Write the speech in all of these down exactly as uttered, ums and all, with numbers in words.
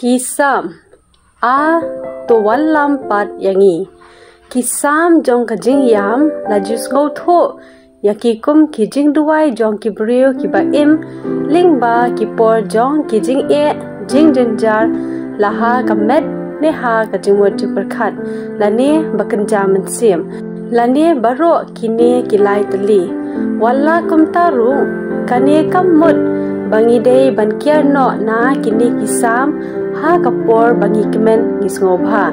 Ki Salm. A, to wallam pat ïa ngi. Ki Salm jong ka jingïam la ju sngewthuh ïa ki kum ki jingduwai jong ki briew kiba im lyngba ki por jong ki jingeh jingjynjar, la ha ka met ne ha ka jingmut jingpyrkhat lane ba kynja mynsiem, lane baroh kine ki lai tylli. Wat la kumta ruh, kane kam mut ba ngi dei ban kiar noh na kine ki Salm ha ka por ba ngi kmen ngi sngewbha.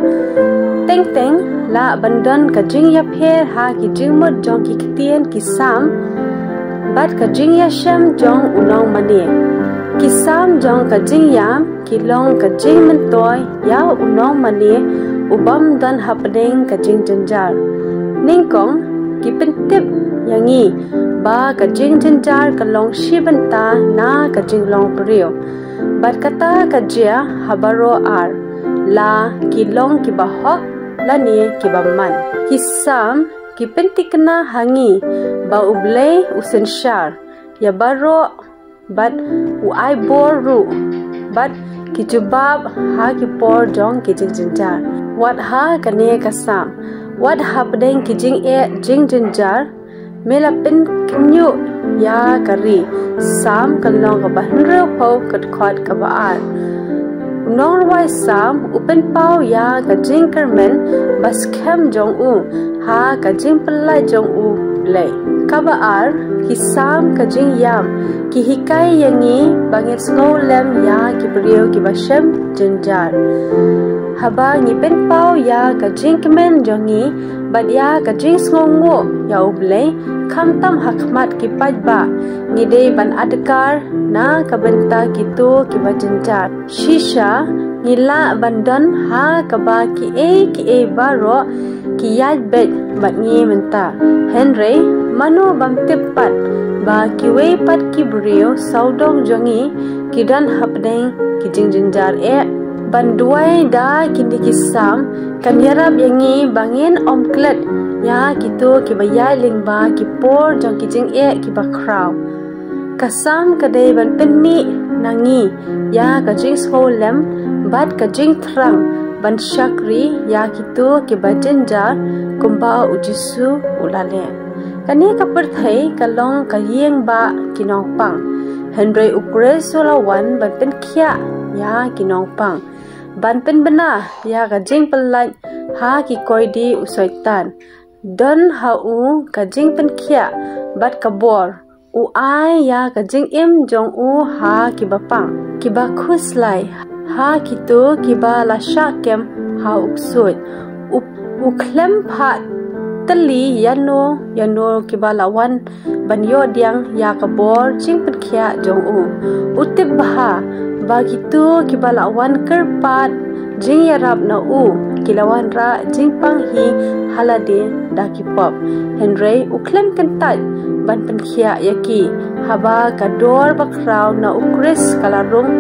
Teng teng lah ban don ka jingïapher ha ki jingmut jong ki ktien ki Salm bad ka jingïashem jong u nongmane. Ki Salm jong ka jingïam ki long ka jingmyntoi ïa u nongmane u bym don hapdeng ka jingjynjar. Nyngkong, ki pyntip ïa ngi ba ka jingjynjar ka long shi bynta na ka jinglong briew. Bad kata ka jia ha baroh ar, la ki long kiba hok lane kiba man. Ki Salm ki pynthikna ha ngi ba U Blei u synshar ïa baroh bad u ai bor ruh bad ki jubab ha ki por jong ki jingjynjar. Wat ha kane ka Salm, wat hapdeng ki jingeh jingjynjar, me la pynkynñiuh ïa ka ri. Salm ka lynnong kaba hynriewphew, ka dkhot kaba ar. U nongrwai Salm u pynpaw ïa ka jingkyrmen ba skhem jong u ha ka jingpyllait jong U Blei. Kaba ar, ki Salm ka jingïam ki hikai ïa ngi ba ngin sngewlem ïa ki briew kiba shem jynjar. Haba ngi pynpaw ïa ka jingkmen jong ngi bad ïa ka jingsngewnguh ïa U Blei, khamtam ha khmat ki paidbah, ngi dei ban adkar na ka bynta kito kiba jynjar. Shisha, ngi lah ban don ha kaba kiei kiei baroh ki ïaid beit bad ngi mynta. Hynrei mano bym tip pat ba kiwei pat ki briew sawdong jong ngi ki don hapdeng ki jingjynjar eh? Ban duwai da kine ki Salm kan ïarap ïa ngi ba ngin ym klet ïa kito kiba ïaid lyngba ki por jong ki jingeh kiba khraw. Ka Salm ka dei ban pynmih na ngi ïa ka jingsngewlem bad ka jingthrang ban shakri ïa kito kiba jynjar, kumba U Jisu u la leh. Kane ka pyrthei ka long ka ïing ba ki nongpang, hynrei U Khrist u la wan ban pynkhiah ïa ki nongpang, ban pynbna ïa ka jingpyllait ha ki koidi u Soitan. Don ha u ka jingpynkhiah bad ka bor. U ai ïa ka jingim jong u ha kiba pang, kiba khuslai, ha kito kiba la shah kem ha u ksuid. U, u khlem phah tylli ïano ïano kiba la wan ban ïoh diang ïa ka bor jingpynkhiah jong u. U tip bha ba kito kiba la wan kyrpad jingïarap na u ki la wanrah jingpang hi ha lade da ki pop. Hynrei u khlem kyntait ban pynkhiah ïa ki, haba ka dor bakhraw na U Khrist ka la rung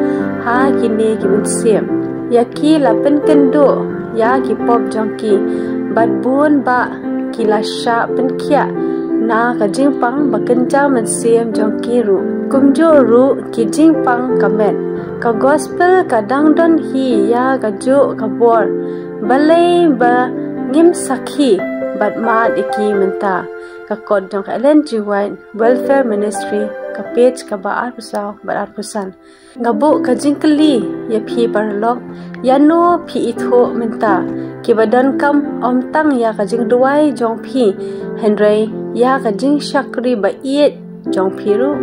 ha kine ki mynsiem. Ïa ki la pynkynduh ïa ki pop jong ki, bad bun bah ki la shah pynkhiah na ka jingpang ba kynja mynsiem jong ki ruh. Kumjuh ruh ki jingpang ka met. Ka gospel ka dang don hi ïa kajuh ka bor. Balei ba ngim sakhi bad mad ïa ki mynta? Ka kot jong ka Ellen G. White Welfare Ministry, ka page kaba arphew saw bad arphew san. Nga buh ka jingkylli ïa phi paralok, ïano phi ithuh mynta, kiba donkam ym tang ïa ka jingduwai jong phi, hynrei ïa ka jingshakri ba ïeit jong phi ruh?